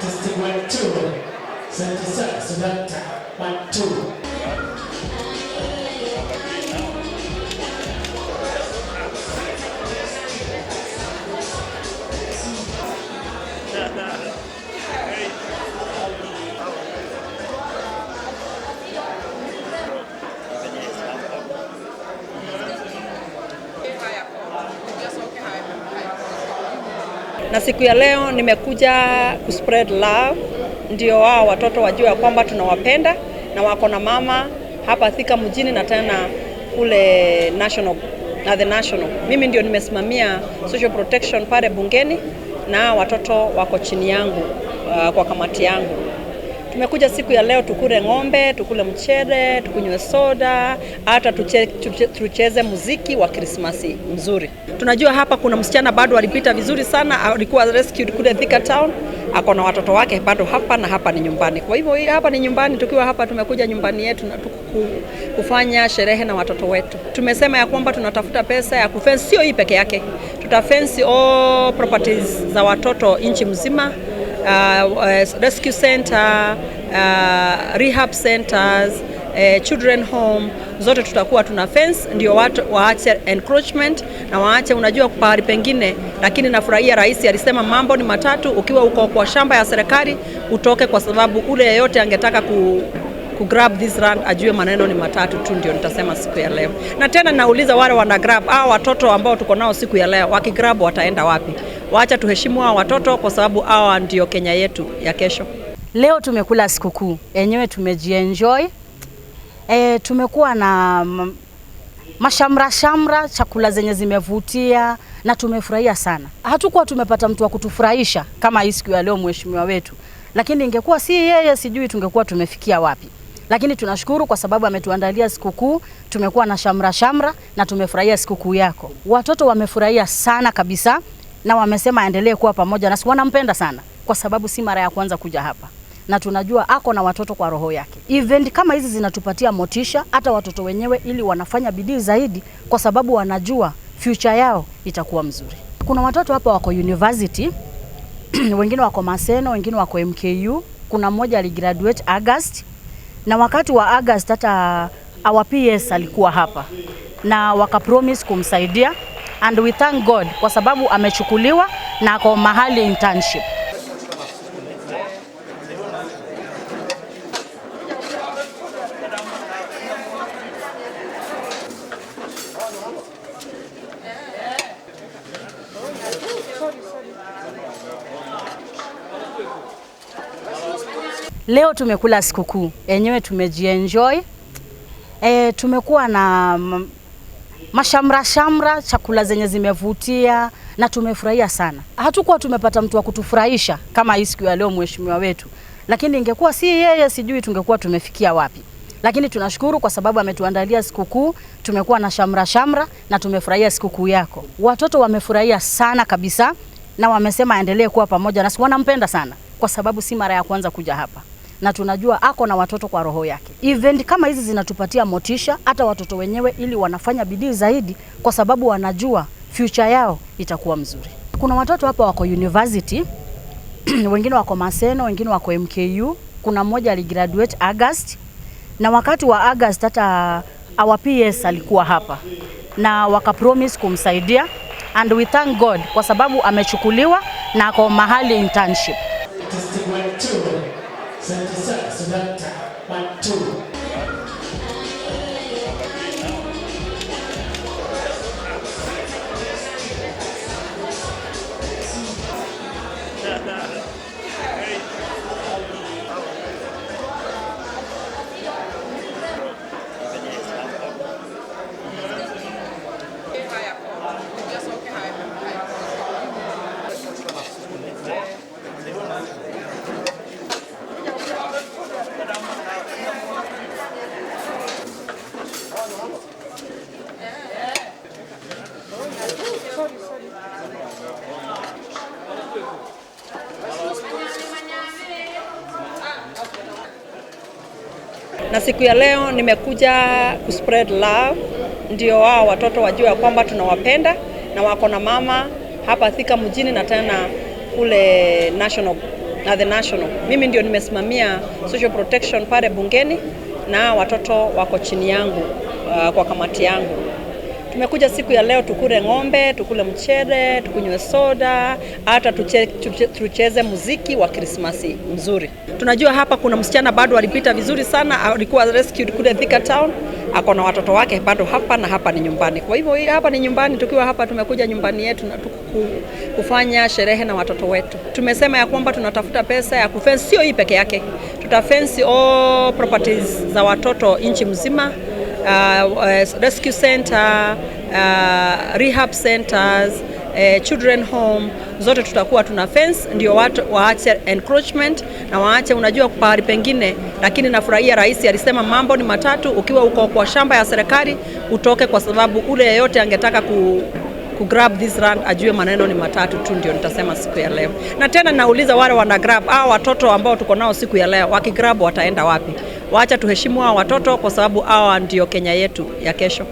Testing 1 2. 76 Selector 1 2. Na siku ya leo nimekuja kuspread love, ndio wao watoto wajue ya kwamba tunawapenda na wako na mama hapa Thika mjini na tena kule national, na the national. Mimi ndio nimesimamia social protection pale bungeni na watoto wako chini yangu, kwa kamati yangu. Tumekuja siku ya leo tukule ng'ombe, tukule mchele, tukunywe soda, hata tucheze muziki wa Krismasi mzuri. Tunajua hapa kuna msichana bado alipita vizuri sana, alikuwa rescued kule Thika Town, ako na watoto wake bado hapa na hapa ni nyumbani. Kwa hivyo hapa ni nyumbani, tukiwa hapa tumekuja nyumbani yetu na kufanya sherehe na watoto wetu. Tumesema ya kwamba tunatafuta pesa ya kufence, sio hii peke yake. Tutafence all properties za watoto nchi mzima. Rescue center, rehab centers, children home, zote tutakuwa tuna fence ndio watu waache encroachment na waache, unajua pahali pengine. Lakini nafurahia rais alisema mambo ni matatu, ukiwa uko kwa shamba ya serikali utoke, kwa sababu ule yeyote angetaka ku grab this land ajue maneno ni matatu tu, ndio nitasema siku ya leo. Na tena nauliza wale wana grab, hao watoto ambao tuko nao siku ya leo, wakigrab wataenda wapi? Waacha tuheshimu hao watoto kwa sababu hawa ndio Kenya yetu ya kesho. Leo tumekula sikukuu yenyewe, tumejienjoy. Tumekuwa na mashamra shamra, chakula zenye zimevutia na tumefurahia sana. Hatukuwa tumepata mtu wa kutufurahisha kama hii siku ya leo, mheshimiwa wetu, lakini ingekuwa si yeye, sijui tungekuwa tumefikia wapi. Lakini tunashukuru kwa sababu ametuandalia sikukuu, tumekuwa na shamra shamra na tumefurahia sikukuu yako. Watoto wamefurahia sana kabisa na wamesema aendelee kuwa pamoja nasi, wanampenda sana kwa sababu si mara ya kwanza kuja hapa na tunajua ako na watoto kwa roho yake. Event kama hizi zinatupatia motisha hata watoto wenyewe, ili wanafanya bidii zaidi kwa sababu wanajua future yao itakuwa mzuri. Kuna watoto hapa wako university wengine wako Maseno, wengine wako MKU. Kuna mmoja aligraduate August, na wakati wa August hata our PS alikuwa hapa na wakapromise kumsaidia, and we thank God kwa sababu amechukuliwa na ako mahali internship. Leo tumekula sikukuu yenyewe, tumejienjoy. Tumekuwa na mashamra shamra, chakula zenye zimevutia na tumefurahia sana. Hatukuwa tumepata mtu wa kutufurahisha kama hii siku ya leo, mheshimiwa wetu, lakini ingekuwa si yeye, sijui tungekuwa tumefikia wapi. Lakini tunashukuru kwa sababu ametuandalia sikukuu, tumekuwa na shamra shamra na tumefurahia sikukuu yako. Watoto wamefurahia sana kabisa na wamesema aendelee kuwa pamoja nasi, wanampenda sana kwa sababu si mara ya kwanza kuja hapa na tunajua ako na watoto kwa roho yake. Event kama hizi zinatupatia motisha hata watoto wenyewe, ili wanafanya bidii zaidi kwa sababu wanajua future yao itakuwa mzuri. Kuna watoto hapa wako university wengine wako Maseno, wengine wako MKU. Kuna mmoja aligraduate August, na wakati wa August hata our PS alikuwa hapa na wakapromise kumsaidia, and we thank God kwa sababu amechukuliwa na ako mahali internship. Testing 1 2. 76 Selector 1 2. Na siku ya leo nimekuja kuspread love, ndio wao watoto wajue ya kwamba tunawapenda na wako na mama hapa Thika mjini na tena kule national, na the national. Mimi ndio nimesimamia social protection pale bungeni na watoto wako chini yangu kwa kamati yangu. Tumekuja siku ya leo tukule ng'ombe, tukule mchele, tukunywe soda, hata tucheze muziki wa Krismasi mzuri. Tunajua hapa kuna msichana bado alipita vizuri sana, alikuwa rescued kule Thika Town, ako na watoto wake bado hapa na hapa ni nyumbani. Kwa hivyo hapa ni nyumbani, tukiwa hapa tumekuja nyumbani yetu na kufanya sherehe na watoto wetu. Tumesema ya kwamba tunatafuta pesa ya kufence, sio hii peke yake, tutafence all properties za watoto nchi mzima, rescue center, rehab centers, children home zote tutakuwa tuna fence, ndio watu waache encroachment na waache, unajua pahali pengine. Lakini nafurahia rais alisema mambo ni matatu, ukiwa uko kwa shamba ya serikali utoke, kwa sababu ule yeyote angetaka ku grab this land ajue maneno ni matatu tu, ndio nitasema siku ya leo. Na tena nauliza wale wana grab, hao watoto ambao tuko nao siku ya leo, wakigrab wataenda wapi? Wacha tuheshimu hao watoto, kwa sababu hawa ndio Kenya yetu ya kesho.